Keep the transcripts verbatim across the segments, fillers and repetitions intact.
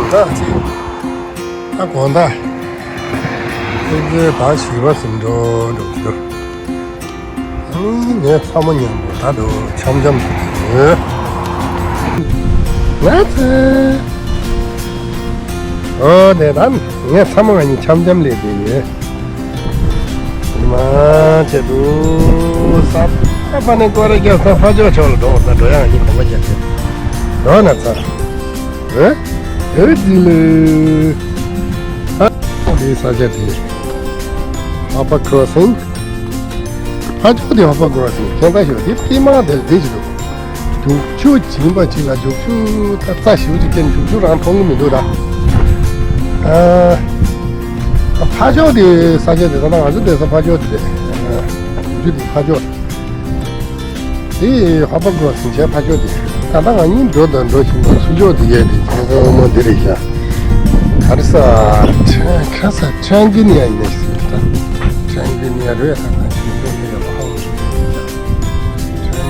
ད་ཅིག་ད་དགོང་དག་ཐེངས་གཅིག་ད་བཞི་པ་ཟིན་འགྲོ་འགྲོ་གི་འདུག་ཨ་ནི་ངའི་ཚ་མོ་མཉམ་པོ་ད་དུང་འཆམ་འཆམ་ཡོད། ང་ཚོ། ཨོ་དེ་ད་ངའི་ཚ་མོ་ང་གཉིས་འཆམ་འཆམ་ལས་དེ་ཡོད། མ་བྱེད་དུ་ས་ཨ་པ་ནས་སྐོར་ར་རྒྱབ་ས་ཕ་ཇོ་ཕྱོགས་ལ་འགྲོ་ས་འགྲོ་ཡང་གཉིས་གོམ་པ་རྒྱབ་ཆེ་འགྲོ་ན་ཚ། ཨེ་ཨེ་ཅི་ལེ། ཨ་དེ་ས་ཆ་དེ་ཧ་པ་ཀྲོ་སིང་། ཕ་ཇོ་དེ་ཧ་པ་ཀྲོ་སིང་ཁྱེད་ཚ་ཞོ་དེ་པི་མ་དེ་དེ་ཅི་འདུག་རྒྱུག་ཆུ་སྦྱིན་པ་ཅིག་ལ་རྒྱུག་ཆུ་ད་རྩ་ཞིབ་ཅིག་ཀྱང་རྒྱུག་ཆུ་རང་མཐོང་གི་མི་འདུག་ད། ཨ། ཕ་ཇོ་དེ་ས་ཆ་དེ་ད་ང་ཚོ་བསྡད་ས་ཕ་ཇོ་དེ་རེད། རྒྱུག་ཆུ་དེ་ཕ་ཇོ་དེ་ཧ་པ་ཀྲོ་སིང་བྱས་ཕ་ཇོ་དེ་ད་ལྟ་ང་གཉིས་འགྲོ་དང་འགྲོ་བཞིན་པ་ཚུར་ཕྱོགས་དེ་ཡས་དེ་ཁྱེད་ཚོ་འོ་མ་དེ་རེད་ཤག་ག་རེ་ས་ཁ་ས་ཁྲན་གི་ནི་ཡ་ཡིན་ནས་ཟིན་ད་ཁྲན་གི་ནི་ཡ་རེད་ད་ད་ཞིག་འགྲོ་དེ་ཡ་ལ་ཧ་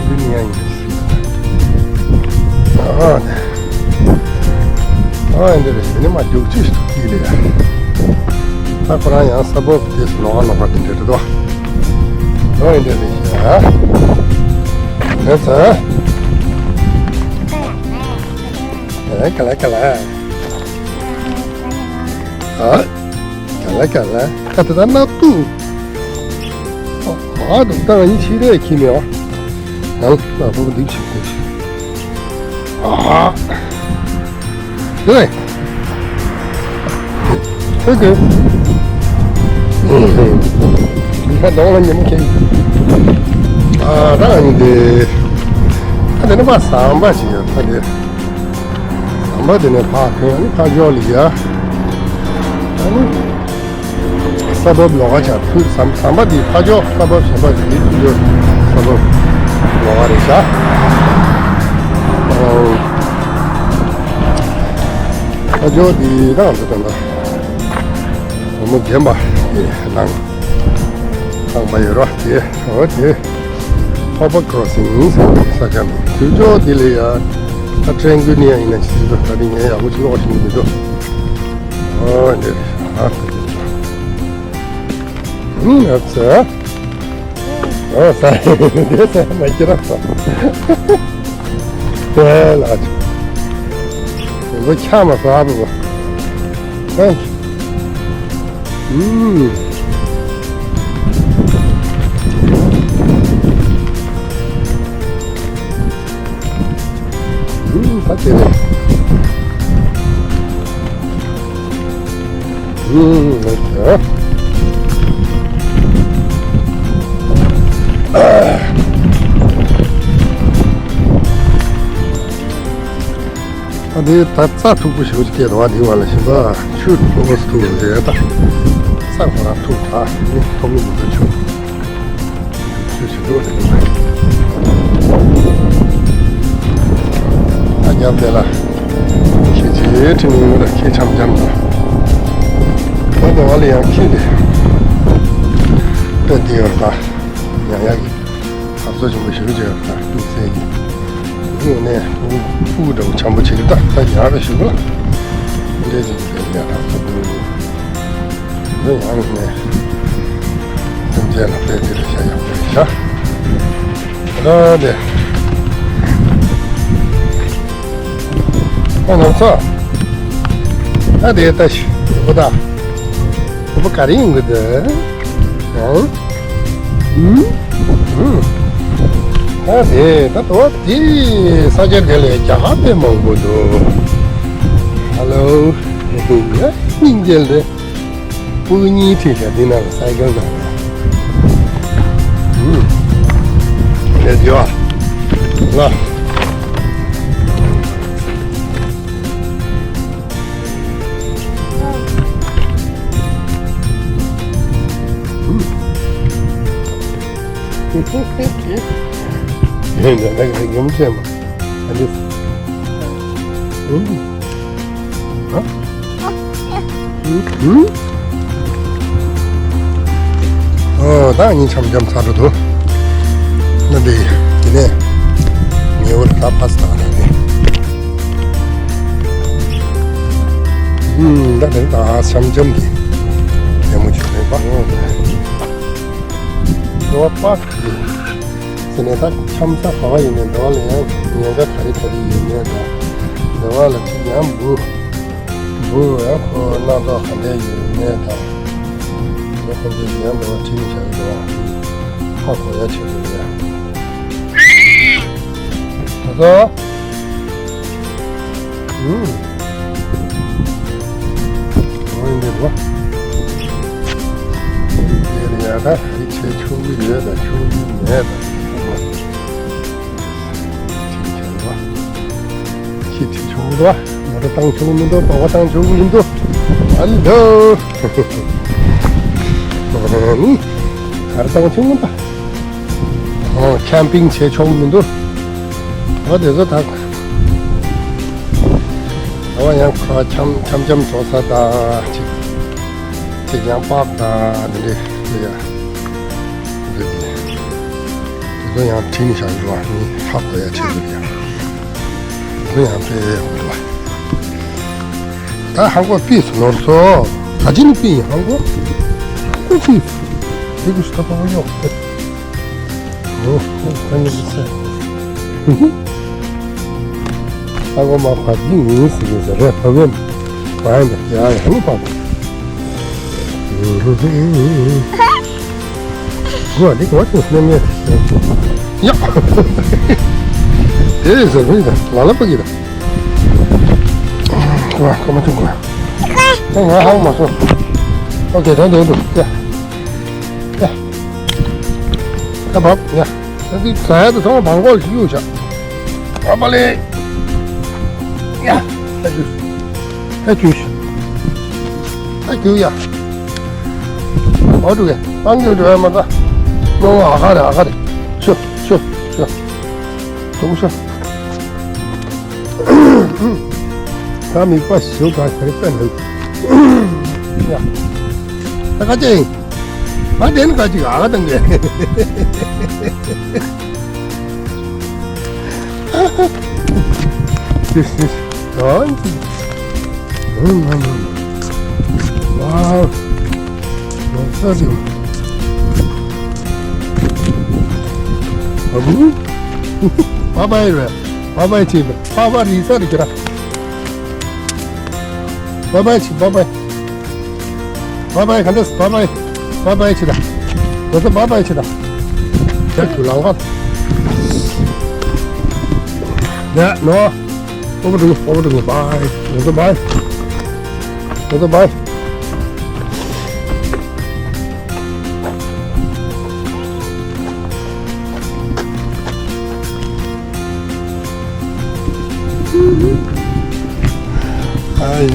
འདི་ནི་ཡང་ཡིན། ཨ་ནི། ཨ་འདི་རེད། དེ་ནི་མ་རྒྱུག་ཆུ་ཞིག་ཏུ་སྐྱིད་རེད། ད་ཁོ་རང་ཡང་ས་བབ་དེ་སུ་ལོག་ལོག་པ་དེ་འདྲ་རེད་དོ། ཨ་འདི་རེད་ཤག་ཨ་ཚ། ཨ་ག་ལ་ག་ལ། ཨ། ག་ལ་ག་ལ། ཁ་ཏ་ཏ་ནག་ཏུ། ཨ་དུང་ཏང་ཡིན་ཕྱི་རེ་ཁྱི་མེ་བ། ཡང་ལ་ཕུག་འདི་ཕྱི་ཁོ་ཤི། ཨ། ཨེ། ཨེ་གེ། ཁ་དོང་ལ་ཉིམ་ཁེ། ཨ་ཏང་ཡིན་ཏེ། ཁ་ཏ་ནི་པ་སམ་པ་ཞིག་ཡོད་ཁ་ཏེ། ཟམ་པ་དེ་ནས་ཕར་ཐོན་ནས་ཕར་ཕྱོགས་ལ་ཡ། ཨ་ནི་ས་བབ་ལོགས་ཀ་ཆགས་ཕུ་ཟམ་ཟམ་པ་དེ་ཕར་ཕྱོགས་ས་བབ་གཞན་པ་དེ་ཕུ་ཕྱོགས་ས་བབ་ལོགས་ཀ་རེད་ཤག་ཨོ། ཕར་ཕྱོགས་དེ་རང་དུ་དང་བུ་མོ་རྒན་པ་དེ་ནང་ཁང་པ་ཡོད་ར་དེ་ཨོ་དེ། ཧོ་པ་ཀྲོ་སིང་ཟེར་བའི་ས་ཆ་མིང་དུ་ཅོག་འདི་ལ་ཡ། ད་ཁྲེང་ཀུན་ནི་ཡ་ཡིན་ན་ཅི་ཟེར་ད་རིང་ངས་ཡག་པོ་ཅིག་ཀློག་ཤེས་ཀྱི་མི་འདུག་ཨོ་འདི་རེད་ཨ། ཨུམ་ཨ་ཙི། ཨོ་ས་འདི་ས་མ་ཁྱེར་ར་ས། དེ་ལ་ཅི། འོ་ཁྱ་མ་ས་ཨ་བུ་བུ། ཨ། ཨུམ། ཨུམ། ད་དེ་རེད། ཨུམ། ཨ། ཨ་དེ་ད་རྩྭ་མཐུག་པོ་ཞེ་པོ་ཅིག་སྐྱེས་འདུག་ཨ་དེའི་བར་ལ་ཞིམ་པ་ཆུ་མཐུག་པོ་མཐུག་རེད་ད། རྩྭ་ཁོ་རང་མཐུག་དྲགས་ནི་མཐོང་གི་མི་འདུག་ཆུ། ཆུ་ཞིམ་པོ་རེད་འདུག་ཨ་རྒྱབ་དེ་ལ་ཁྱི་ཆེ་ཁྲི་མིང་མི་ལ་ཁྱི་འཆམ་འཆམ་དང་། ཨ་དེ་བ་ལ་ཡང་ཁྱི་དེ་དཔེ་བདེ་ཡོད་རེད་ད། ཉ་ཡག་གི། ཁ་བཟོ་ཆེན་པོ་ཞིག་བྱས་ཡོད་ད་དམིགས་བསལ་གྱི། དངོས་གནས་ཕྲུ་གུ་འདྲ་བོ་འཆམ་པོ་བྱེད་ཀྱི་ད་ད་ཉག་རེ་ཞུ་གི་ལ། འདྲེ་ཅིག་གི་ལས་ཡག་ད་ཚོ་དགོས། འདི་ཡང་ནས་སེམས་ཅན་ལ་དཔེ་དེ་རེ་བྱ་ཡག་པོ་རེད་ཤག་ཨ་དེ། ཨ་ནང་ཚ། ཨ་དེ་ད་ཤི་བུ་ད། བུ་ག་རེ་ཡིན་གི་འདི། ཨང་། ཨུམ། ཨུམ། ཨ་དེ་ད་དོ་དེ་ས་ཆ་དེ་ལས་རྒྱ་གར་དཔེ་མང་པོ་འདུག་ཧ་ལོ། ཡ་སྙིང་རྗེ་རེད། སྤུ་གུ་གཉིས་ཁྲིད་བཞག་འདི་ནང་ལ་སའི་ཀལ་ནང་ལ། ཨུམ། དེ་རྒྱ་ལ། ཡིན་ད་ད་གི་ཡུམ་ཆེན་པོ་ཨ་ནི། ཨུམ། ཨ། ཨུམ། ཨོ་ད་ངས་འཆམ་འཆམ་ཚར་འགྲོ་འདུག་ན་འདི་དེ་ནས་ཉེ་བར་ད་ཕ་ས་ན་ནི། ད་དེ་ད་འཆམ་འཆམ་གྱི་ལྟད་མོ་ཅིག་རེད་པ། འགྲོ་བ་པག་གི་ཟེར་ནས་ད་འཆམ་ས་ག་བ་ཡིན་ནས་འགྲོ་བ་ལ་ཡང་ཉེན་ཁ་ག་རེ་ག་རེ་ཡོད་མེད་དང་། འགྲོ་བ་ལ་ཅིག་ཡང་འབུ་འབུ་ཡང་ཁོ་སྣ་ཚོགས་ག་འདྲ་ཡོད་མེད་དང་། ད་ཁོང་ཚོས་ཡང་འགྲོ་བ་ཁྲིད་ནས་བྱ་ཡི་འགྲོ་བ་ཧ་གོ་ཡ་ཆེད་དུ་ཡ། ད་ཚོ། ཨུམ། འོ་ཡིན་འདི་བ། དེ་ལ་ཡ་ད་རི་ཆེ་ཆུང་གི་ཡོད་ད་ཆུང་གི་མེད་ད། ཁྱི་ཁྱི་ཆུང་གི་འདུག་མོ་ཊ་བཏང་ཆོག་མི་འདུག་དོག་པ་བཏང་ཆོག་མི་འདུག་ཨ་ལོ། གར་བཏང་ཆོག་མི་འདུག་ཨོ་ཁྱམ་པིང་བྱེད་ཆོག་མི་འདུག་ཨོ་དེ་ཚོ་ད། ཨོ་ཡང་ཁ་འཆམ་འཆམ་འཆམ་འགྲོ་ས་ད་ཅིག་ཅིག་ཡང་པག་ད་འདི་འདྲས་ལ་ཡ། འདི་འདི་ཚོ་ཡང་བྲིས་ནས་བཞག་ཡོད་པ་ནི་ཧ་གོ་ཡ་ཆེད་དུ་ཡ། འདི་ཚོ་ཡང་དཔེ་ཡག་པོ་འདུག་བ། ད་ཧང་གོ་པིས་ནོར་སོ། ག་ཅི་ནི་པི་ཡིན་ཧང་གོ། ཧང་གོ་པིས། དེ་གི་ཤི་ད་པ་གོ་ཡོ། ཨོ་ཁོ་ཁོ་ནི་ཟེར། ཨ་ཁོ་མ་ཕ་གི་ངེས་ཟེར་གི་ཟེར་རེད་ཕ་གི་མ་ཡིན་པ་ཡ་ཡ་ནི་ཕ་གི། ཁོ་འདི་གོ་ཆུང་སྣེ་མེད་ཡ། དེ་རེད་ཟེར་ཁོ་ཡི་ད་ལ་ལ་ཕ་གི་ད། ཁོ་ཁོ་མ་ཆུང་གོ། ཁོ་ང་ཧང་མ་སོ། ཨོ་ཁེ་ད་འདི་འདུག་ཡ། ཡ། ད་བབ་ཡ། ད་འདི་ཟ་ཡ་དེ་ཚང་མ་བང་གོག་ཞིག་གཡུག་བྱ། བབ་པ་ལེ། ཡ། ད་རྒྱུ། ད་རྒྱུ་ཤི། ད་རྒྱུ་ཡ། འོ་འགྲོ་གི་བང་གི་འགྲོ་ཡ་མ་ད། ནོ་ཨ་ཁ་རེ་ཨ་ཁ་རེ། ཤོ་ཤོ་ཤོ། དུག་ཤོ། ད་མིག་པ་ཞིག་ག་ཤ་རེ་པན་འདུག་ཡ། ད་ཁ་ཅན། ང་དེ་ནི་ཁ་ཅིག་ཨ་ག་དང་གི། This is gone. Wow. What's that? Abu? Bye bye, bye bye, team. Bye bye, Lisa, Lisa. Bye bye, bye bye. Bye bye, Candace, bye bye. Bye bye, Chida. What's up, bye bye, Chida. Thank you, Langan. Yeah, no. Over to you, over to you. Bye. Over bye. Over bye. ཨ་ཡ།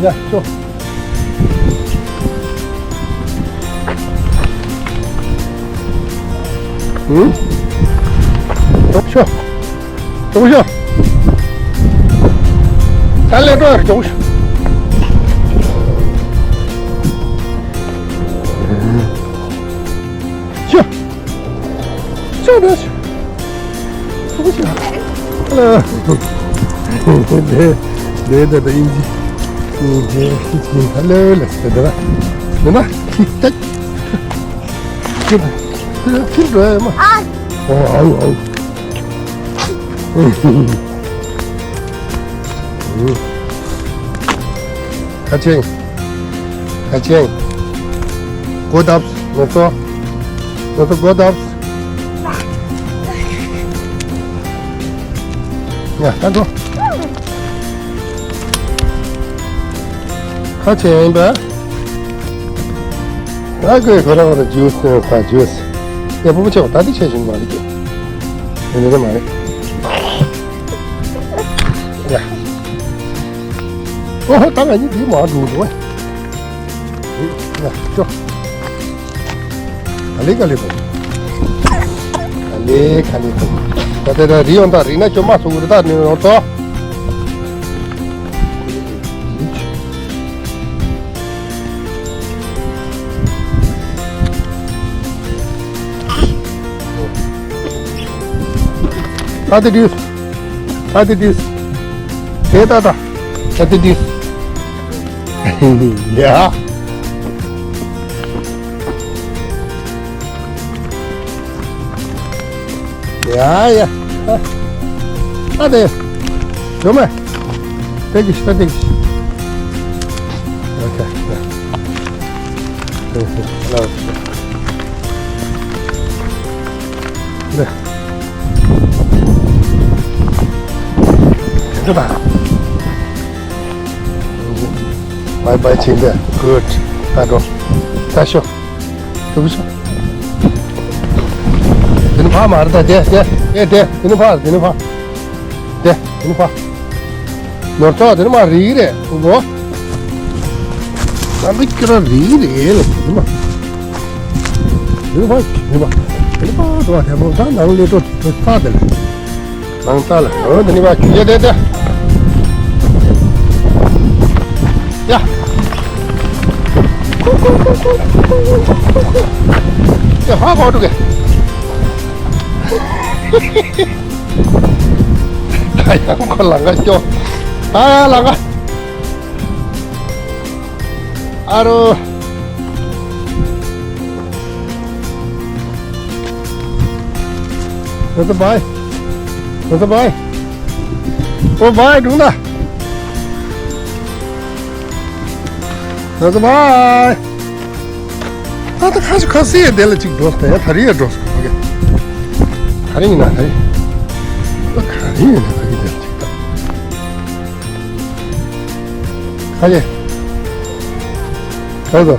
ཡ་ཅོ། ཨུ། ཅོ་ཤོ། ཅོ་ཤོ། ད་ལས་འགྲོ་ཡར་ཅོ་ཤོ། ཤོ། ཤོ་ད་ཤོ། ཧ་ལོ། དེ་དེ་དེ་དེ་ཨིན་ཇི། ཨིན་ཇི་ཨིན་ཇི། ཧ་ལོ་ལ་སི་དེ་དེ་ན་ཁི་ཏ། ཁི་ཏ་ཁི་ཏ་མ། ཨའོ་ཨའོ་ཨའོ། ཁ་ཆེ། ཁ་ཆེ། གོ་དབ། ནོར་ཚོ། ནོར་ཚོ་གོ་དབ། ཡ་ད་འགྲོ། ཁ་ཆེ་ཡིན་པས། ཨ་ཀོས་ཁོ་རང་ཁོ་རང་ཇུས་ནས་ཁ་ཇུས། ཡ་སྤོ་བོ་ཆེ་བ་ད་འདི་ཆེ་ཞིང་མ་རེད་ཀྱི། དེ་འདྲ་མ་རེད། ཡ། ཨོ་ཧོ་ད་ང་གཉིས་འདི་མ་འགྲོ་འགྲོ། ཡ་ཅོ། ག་ལེ་ག་ལེ་པོ། ག་ལེ་ག་ལེ་པོ། ད་དེ་ད་རི་ཡོང་ད་རི་ན་ཅོ་མ་སོ་གུ་རི་ད་ནི་ཡོང་ཏོ། ད་དེ་དུས། ད་དེ་དུས། དེ་ད་ད། ད་དེ་དུས། ཡ། ཡ་ཡ། ད་དེ། ཡོད་མེད། དེ་གི་ད་དེ་གི། ཨོ་ཁེ། ཡ། ལ། ལ། དེ་ད། བའི་བའི་ཆིང་དེ། གུཌ། ད་འགྲོ། ད་ཤོག་དུ་བུ་ཤོག་དེ་ནི་ཕ་མ་རེད་ད། དེ་དེ་དེ་དེ་དེ་ནི་ཕ་དེ་ནི་ཕ། དེ་དེ་ནི་ཕ། ནོར་ཐོག་དེ་ནི་མ་རིག་རེད་ཕུ་བོ། ང་ཚོ་ཁྱོད་རང་རིག་རེད་ལ་དེ་ནི་མ། དེ་ནི་ཕ་དེ་ནི་ཕ། དེ་ནི་ཕ་དུ་བ་དེ་ཕོ་ད་ནང་ལས་འགྲོ་དེ་ཕ་དེ་ལ། ནང་ལྟ་ལ། འོ་འདི་ནི་བ་ཁྱུ་ཡ་དེ་དེ། ཡ། ཡ་ཧ་གོ་འགྲོ་གི། ད་ཡང་ཁོ་ལང་ཀ་སྐྱོ། ད་ཡང་ལང་ཀ། ཨ་རོ། ང་ཚོ་བའི། ང་ཚོ་བའི། ཨོ་བའི་སྒྲུང་ད། ང་ཚོ་བའི། ད་ལྟ་ཁ་ཤས་ཁ་སེ་དེ་ལ་གཅིག་འགྲོ་ཟེར། ད་རིང་ཡང་འགྲོ་ཟེར་ག་རེ་ཡིན་ན་ད་རིང་། ད་ག་རེ་ཡིན་ན་ད་རིང་དེ་ལ་གཅིག་ད། ཁ་ཡེ། ཁ་ཡེ་དོ།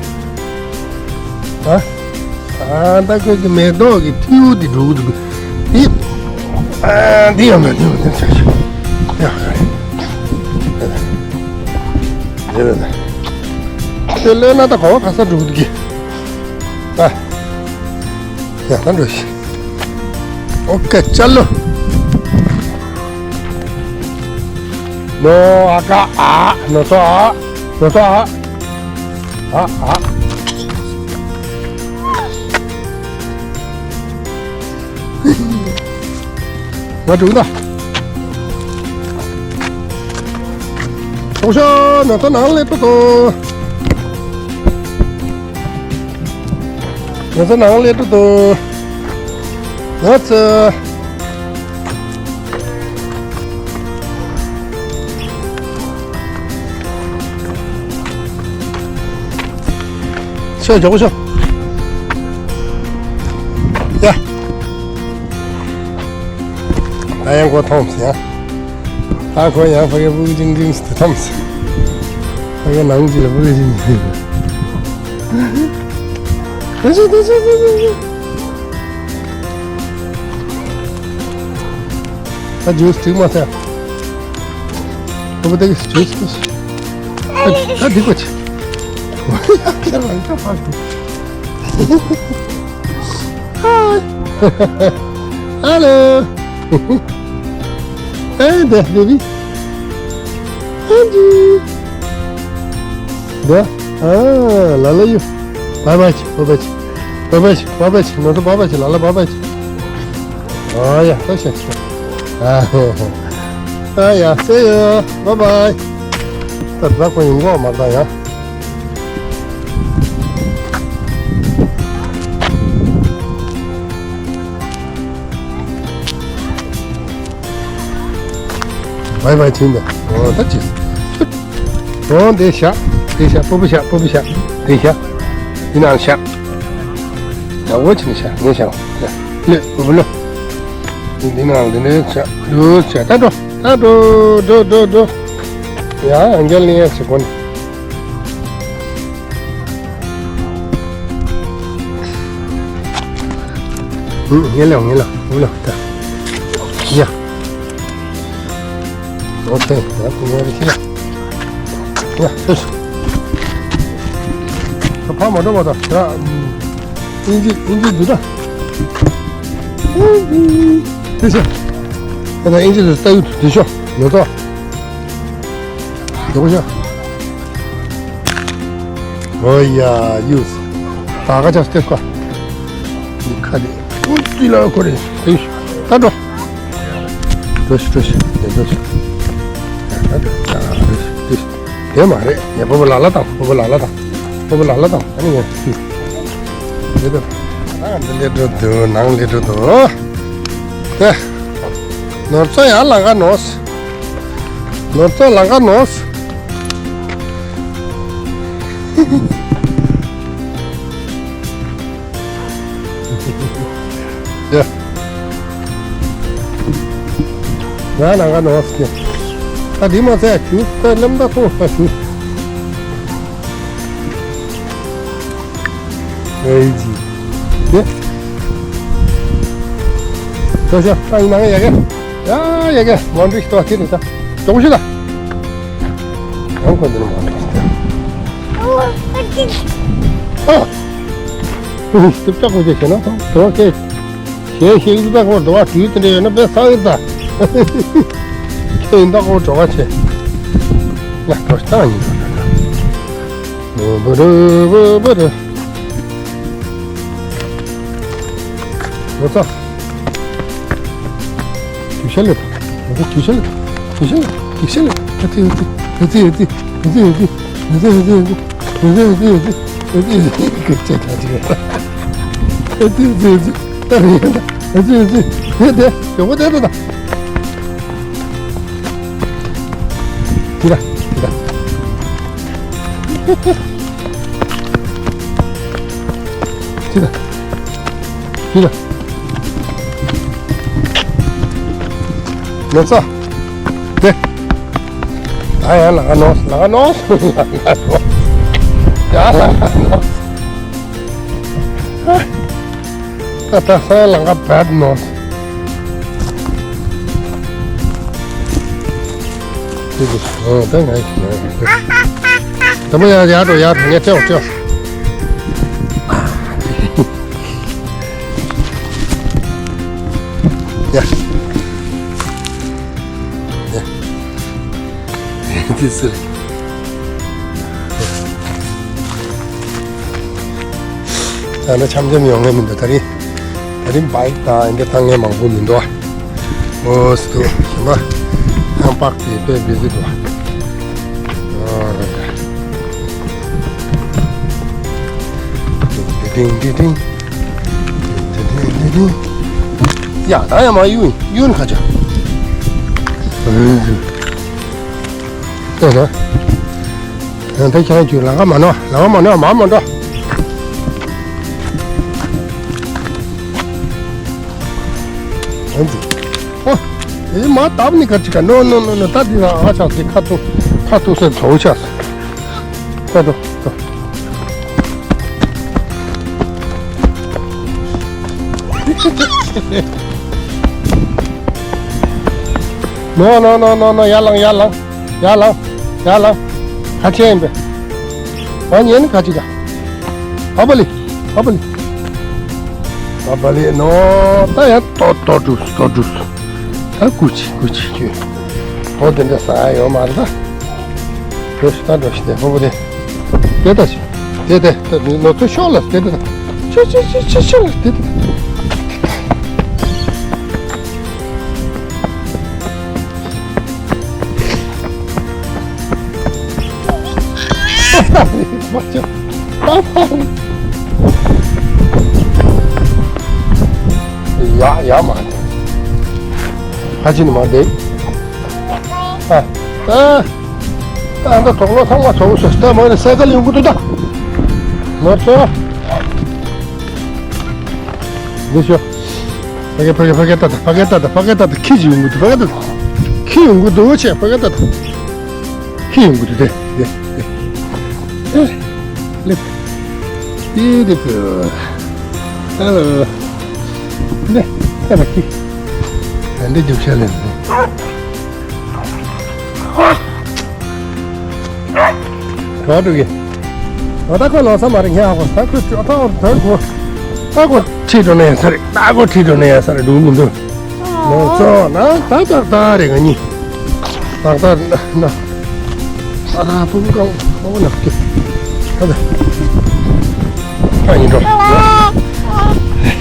ཨ། ཨ་ད་ཁོས་ཀྱི་མེ་ཏོག་གི་ཐིའུ་དེ་འགྲོ་གི་འདུག་འདི། ཨ་འདི་ཡོང་ན་འདི་ཡོང་ན་ཆ་ཆ། ཡ་ཧ། འདི་ལ་ན། དེ་ལོས་ན་ད་གོ་བ་ག་ས་འགྲོ་གི་འདུག་གི། ཨ། ཡ་ད་འགྲོ་ཤི། ཨོ་ཀེ་ཅ་ལོ། ནོ་ཨ་ཀ་ཨ། ནོ་ཏོ་ཨ། ནོ་ཏོ་ཨ། ཨ་ཨ། ང་འགྲོ་གི་ད། ཐོག་ཤོ་ནོ་ཏོ་ནང་ལས་ཏོ་ཏོ། ང་ཚོ་ནང་ལས་འགྲོ་འདུག་ང་ཚོ། ཤོག་མགྱོགས་པོ་ཤོག་ཡ། ད་ཡང་ཁོ་མཐོང་ཟེར་ཡ། ད་ཁོ་ཡང་ཕ་གི་སྤུ་གུ་ཅིང་ཅིང་ཟེར་མཐོང་ཟེར། ཕ་གི་ནང་གི་ལ་སྤུ་གུ་ཅིང་ཅིང་ཟེར། ད་ཇུས་གཅིག་མ་ཟེར། ཁོ་པ་ད་གི་ཇུས་གཅིག་ད་འགྲིག་པ་ཆེ། ཡ་ཁྱེད་རང་ཡང་ཕར། Hi. Hello. Hey there, baby. Angie. Да? А, Лала ю. Бабач, бабач. Бабач, бабач. Ну, то бабач, Лала бабач. А, я, точно. А, а, я, see you. Bye-bye. ད་ད་ཁོ་ཡོང་གོ་མ་ད་ཡ། བའི་བའི་ཆིན་ད། ཨོ་ད་ཅི། ཨོ་འདི་ཤ། འདི་ཤ། སྤུ་སྤུ་ཤ། སྤུ་སྤུ་ཤ། འདི་ཤ། འདི་ནང་ཤ། ཡ་འོ་ཆིན་ཤ། ངས་ཤ། ལེ་སྤུ་སྤུ་ལོ། འདི་འདི་ནང་འདི་ནས་ཤ། འདུ་ཤ། ད་འགྲོ། ད་འགྲོ་འགྲོ་འགྲོ་འགྲོ། ཡ་ཨང་རྒྱལ་ལི་ཡ་ཆི་གོ་ནི། ངེ་ལེ་ངེ་ལེ་ངེ་ལེ་ད། ཡ། ཨོ་ཁེ། ཡ་ཁུ་ངེ་རེ་ཤི་ཡ། ཡ་ཤི་ཤི། ད་ཕ་མ་འགྲོ་བ་ད་ད། ཨིན་ཇི་ཨིན་ཇི་འདུག་ད། ཤི་ཤི། ད་ཨིན་ཇི་འདུག་ད་ཡུ་འདི་ཤོ་ཡོད་ད། ཡོད་ཤོ། ཨོ་ཡ་ཡུས། ད་ག་ཅག་སྟེར་ཀ་ཁ་ལི་ཨུ་ཙི་ལ་ཁོ་རེ། ད་འགྲོ། ཏོ་ཤི་ཏོ་ཤི་ཏོ་ཤི། དེ་མ་རེད། ངས་སྤོ་བོ་ལ་ལ་དང་སྤོ་བོ་ལ་ལ་དང་སྤོ་བོ་ལ་ལ་དང་ཨ་ནི་ངས་ཤི། དེ་ལྟར་ནང་འདི་ལས་འགྲོ་འདུག་ནང་ལས་འགྲོ་འདུག་དེ། ནོར་ཚོ་ཡང་ལང་ཀ་ནོས། ནོར་ཚོ་ལང་ཀ་ནོས། ཡ། ང་ལང་ཀ་ནོས་ཀྱི། ད་འདི་མ་ཚད་ཞུ་ད་ལམ་ད་ཐོག་ད་ཞུ། ཨེ་ཇི། དེ། ཤོག་ཤོག་ད་ཡིན་ནའང་ཡ་གི། ཡ་ཡ་གི་ངོ་འདྲི་ཞིག་ཏོ་དེ་རེད་ད། ཅོག་ཞུ་ད། ཡང་ཁོ་འདི་ནས་མ་འགྲོ། ཨ། སྟུབ་ཅག་ཁོ་ཅེ་ཤེ་ན་ད་དོ་ཁེ། ཞེས་ཤེས་ཀྱི་ད་ཁོ་འགྲོ་བ་དུས་དེ་འདྲ་ཡོད་ན་དཔེ་ས་ཡི་ད། ཁེ་ཡིན་ད་ཁོ་འགྲོ་བ་ཆེ། ང་འགྲོ་ཤི་ད་ཡིན་ད། བུ་རུ་བུ་བུ་རུ། ལོ་ཙཱ། དུས་ཤ་ལེ་ད། ལོ་ཙཱ་དུས་ཤ་ལེ་ད། དུས་ཤ་ལེ་ད། དུས་ཤ་ལེ་ད། ཨ་ཙི་ཨ་ཙི། ཨ་ཙི་ཨ་ཙི། ཨ་ཙི་ཨ་ཙི། ཨ་ཙི་ཨ་ཙི། ཨ་ཙི་ཨ་ཙི། ཨ་ཙི་ཨ་ཙི། ཨ་ཙི་ཨ་ཙི། ད་རེད་ཡ་ད། ཨ་ཙི་ཨ་ཙི། ཨ་ཙི་ཨ་ཙི། དེ་དེ། ཡོང་གོ་དེ་དེ་ད། དེ་ད། དེ་ད། ཅི་ད། ཅི་ད། ལོ་ཙཱ། དེ། ད་ཡང་ལ་ག་ནོ། ལ་ག་ནོ། ལ་ག་ནོ། ཡ་ལ་ག་ནོ། ད་ད་ས་ལ་ག་བད་ནོ། ཨོ་ད་ང་ཡིན། ད་མ་ཡར་ཡར་འགྲོ་ཡར་འགྲོ་ངས་སྤྲད་འོ་སྤྲད་འོ། ཡ། ཡ། དེ་ཟེར། ད་ནི་འཆམ་འཆམ་ཡོང་ངེས་མི་འདུག་ད་རིང་། ད་རིང་བྷའིཀ་དང་འདི་བཏང་མཁན་མང་པོ་མི་འདུག་ཨོ་སི་ཏུ་ཞིམ་པ། ཡང་པགས་དེ་དཔེ་བི་ཟི་འདུག་ཨོ་ར་ར། ཏིང་ཏིང་ཏིང་ཏིང་། ཡ་ད་ཡ་མ་གཡུ་གཡུ་ནི་ཁ་ཆ། ཨོ་སི་ཏུ། ཨ་ཧ། ད་ཁྱེད་རང་ཚོས་ལམ་ཁ་མ་ནོར། ལམ་ཁ་མ་ནོར། མར་མ་འགྲོ། ཨ་ཙི། ཨོ། དེ་མར་བཏབ་ནི་ག་ཅི་ག་ནོ་ནོ་ནོ་ནོ། ད་འདི་ལ་ཨ་ཆག་ཅིག་ཁ་ཐུག་ཁ་ཐུག་སེ་བྲོ་ཆག་ད་དོ་དོ། ནོ་ནོ་ནོ་ནོ་ནོ། ཡར་ལངས། ཡར་ལངས། ཡར་ལངས། ཡར་ལངས། ག་ཆེ་ཡིན་པས། ང་ཉན་ག་ཅི་ག་ཨ་བ་ལི། ཨ་བ་ལི། ཨ་བ་ལི་ནོ། ད་ཡར་ཏོ་ཏོ་འགྲུབ་ཏོ་འགྲུབ། ད་ཀུ་ཅི་ཀུ་ཅི་ཀུ། ཨོ་དེ་འདྲ་ཟ་ཡ་ཡོད་མ་རེད་ད། འགྲོ་ཤི་ད་འགྲོ་ཤི་དེ་ཧོ་བོ་དེ། དེ་ད་ཤི། དེ་དེ་དེ་ནོ་ཚོ་ཤོག་ལ་དེ་དེ་ད། ཤི་ཤི་ཤི་ཤི་ཤི་ལ་དེ་དེ་ད། ཡ་ཡ་མ། ཁ་ཅིག་ནི་མ་བསྡད། ཨ། ཨ། ད་ཨ་ད་དོག་ལོ་ཚང་མ་ཚོགས་སུ་ད་མ་ནི་སེ་གལ་ཡོང་གི་འདུག་ད། ནོར་ཚོ། འདི་ཤོག་ཕ་གི་ཕ་གི་ཕ་གི་ཏ་ཏ་ཕ་གི་ཏ་ཏ་ཕ་གི་ཏ་ཏ་ཁྱི་ཅིག་ཡོང་གི་འདུག་ཕ་གི་ཏ་ཏ། ཁྱི་ཡོང་གི་འདུག་ཆེ་ཕ་གི་ཏ་ཏ། ཁྱི་ཡོང་གི་འདུག་དེ་དེ་དེ། ཨེ། ལེབ། དེ་དེ་ཕུ། ཧེ་ལོ། ནེ། ཧེ་ལོ་ཁྱི། ཨ་འདི་རྒྱུག་ཤ་ལེན། ག་འགྲོ་གི། ཨ་ད་ཁོ་ལོ་ས་མ་རེད་ཉ་ཧ་གོ། ད་ཁོ་ཅོ་ད་འོར་ད་གོ། ད་གོ་ཁྲིད་འགྲོ་ན་ཡ་ས་རེད། ད་གོ་ཁྲིད་འགྲོ་ན་ཡ་ས་རེད། འགྲོ་མི་འདུག་ལོ་ཙོ་ན་ད་ད་ད་རེད་ང་གཉིས། ད་ད་ན་ན། ཨ་ད་ཕུ་བུ་གང་ཕུ་བུ་ན་ཀི། ད་ད། ཨ་ཡིན་འགྲོ།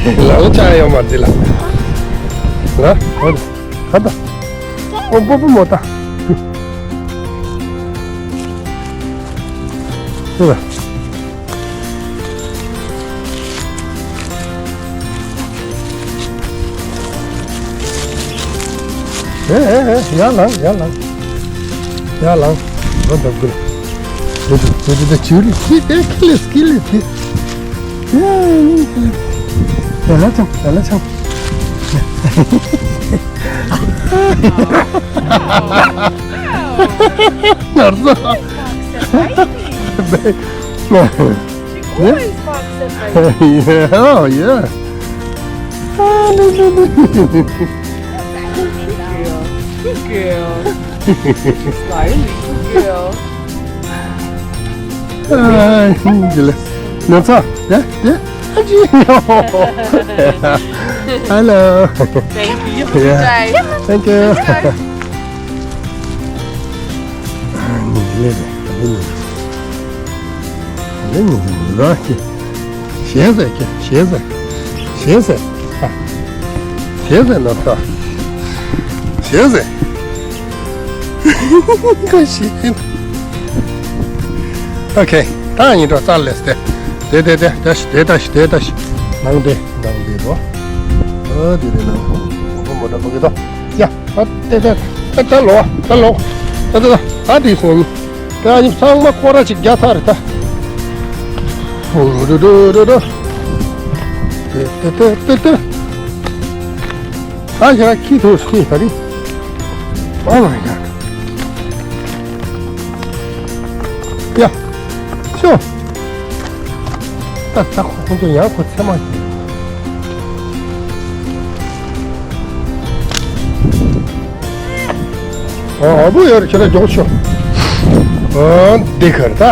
ལ་ལ་ཆ་ཡོད་མ་རེད་ལ། ལ་ཧོ་ད་ད། ཨོ་པོ་པོ་མོ་ཏ། ཧུ། ཧུ་ལ། ཨེ་ཨེ་ཨེ། ཡར་ལངས། ཡར་ལངས། ཡར་ལངས། ཨོ་འདབ་གུ་ལ། དེ་དེ་དེ་དེ་ཅུ་རི་ཁི་དེ་ཁི་ལི་ཁི་ལི་དེ། ཡ་ཡ་ལ་ཆང་ཡ་ལ་ཆང་། ནར་སོ། She always barks at my baby. Yeah, oh yeah. Good girl. Good girl. She's like, good girl. ཨ། ཡིན་གྱི་ལ། ནོར་ཚ། ཡ་ཡ། ཨ་ཅི། Hello. Thank you. Yeah. Thank you. ཨ་ནི་ལེ་ལེ་ལེ་ལེ་ལེ་ལེ་ལེ། ཞེས་ཟེར་གྱི། ཞེས་ཟེར། ཞེས་ཟེར། ཨ། ཞེས་ཟེར་ནོར་ཚ། ཞེས་ཟེར། ཁ་ཤས། ཨོ་ཁེ། ད་ཡིན་འགྲོ། རྩ་ལས་ཏེ། དེ་དེ་དེ་དེ་ཤི་དེ་ད་ཤི་དེ་ད་ཤི། ནང་དེ་ནང་དེ་རོ། ཨ་དེ་རེ་ནང་། ཨོ་མོ་ད་མོ་གི་ད། ཡ། ཨ་དེ་དེ་ཨ་ད་ལོ་ད་ལོ། ད་ད་ད་ཨ་དེ་སོང་། ད་ཨ་ནི་ཚང་མ་སྐོར་ར་ཅིག་རྒྱག་ཚར་རེད་ད། ཧུ་རུ་རུ་རུ་རུ། དེ་དེ་དེ་དེ་དེ། ཨ་ཞེ་ཁྱི་ཐུག་ཁྱི་ད་རིང་། Oh my god. ཡ། ཤོ། ད་ད་ཁོ་ཁོང་ཚོ་ཡང་ཁོ་ཚེ་མ་ཁྱི། ཨ་བུ་ཡར་ཁྱེད་ལ་མགྱོགས་ཤོག་ཨ་འདི་གར་ད།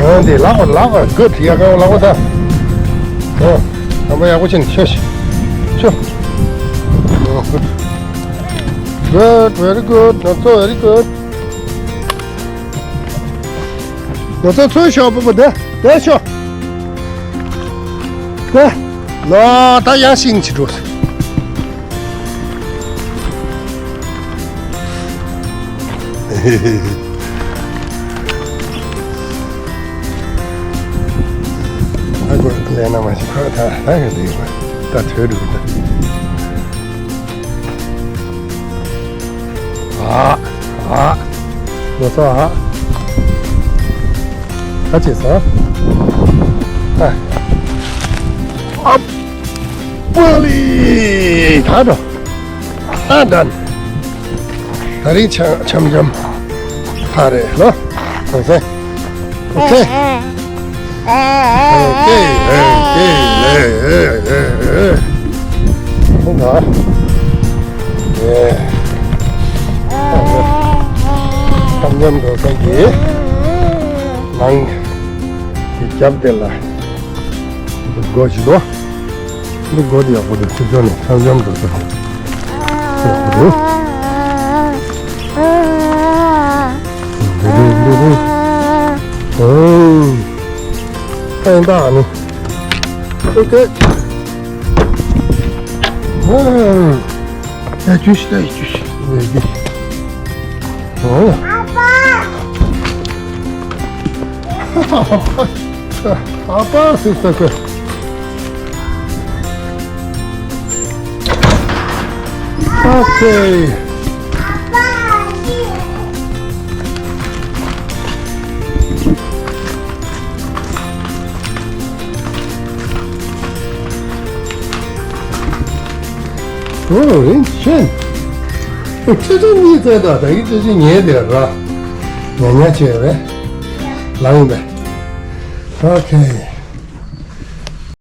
ཨ་འདི་ལག་པ་ལག་པ་གོད་ཡ་གང་ལག་པ་ད། ཨ་དམ་པ་ཡག་པོ་ཕྱིན་ཤོ་ཤོ། ཤོ། Good, very good, not so very good. ང་ཚོ་ཚོས་ཤོག་པོ་པོ་དེ་དེ་ཤོག་དེ་ལོ་ད་ཡང་ཤིང་ཅི་འགྲོ། ཨ་གོ་ལས་ན་མ་ཤི་ཁོ་ད་ད་ག་དེ་ཡོད་ད་ཐོས་འགྲོ་ད། ཨ། ཨ། ལོ་ཚོ་ཨ། ཨ་ཅེ་ས། ཨ། ཨ། པོ་ལི། ད་འགྲོ། ཨ་ད། ད་རིང་འཆམ་འཆམ་འཆམ། ཕ་རེད་ལོ། ཨོ་ཁེ། ཨོ་ཁེ། ཨོ་ཁེ། ཨོ་ཁེ། ཨོ་ཁེ། ཨོ་ཁེ། ཨེ། འཆམ་འཆམ་འགྲོ་མཁན་གྱི་ནང་གི་རྒྱབ་དེ་ལ་སྒོ་ཞིག་འདུག་འདི་སྒོ་འདི་ཡག་པོ་འདུག་ཕྱི་ཕྱོགས་ནས་འཆམ་འཆམ་འགྲོ་ས་ཡག་པོ་འདུག་འདི་འདི་འདི་འདི། ཨོ། ཨེ་འདྲ་ནི། ཨོ་ཁེ། ཨོ། ད་ཅུ་ཤི་ད་ཅུ་ཤི། འདི་འདི། ཨོ། ཨ་ཕ། ཨ་ཕ་སི་སི་ཀི། ཨོ་ཁེ། ཨོ་རིན་ཆེན། ཨོ་ཁྱེད་ཚོ་གཉིས་བཙལ་ད། ད་གི་ཁྱེད་ཚོ་ཉལ་དེ་ར། ཉལ་ཉལ་བྱས་རེད། ལངས་པས། ཨོ་ཁེ།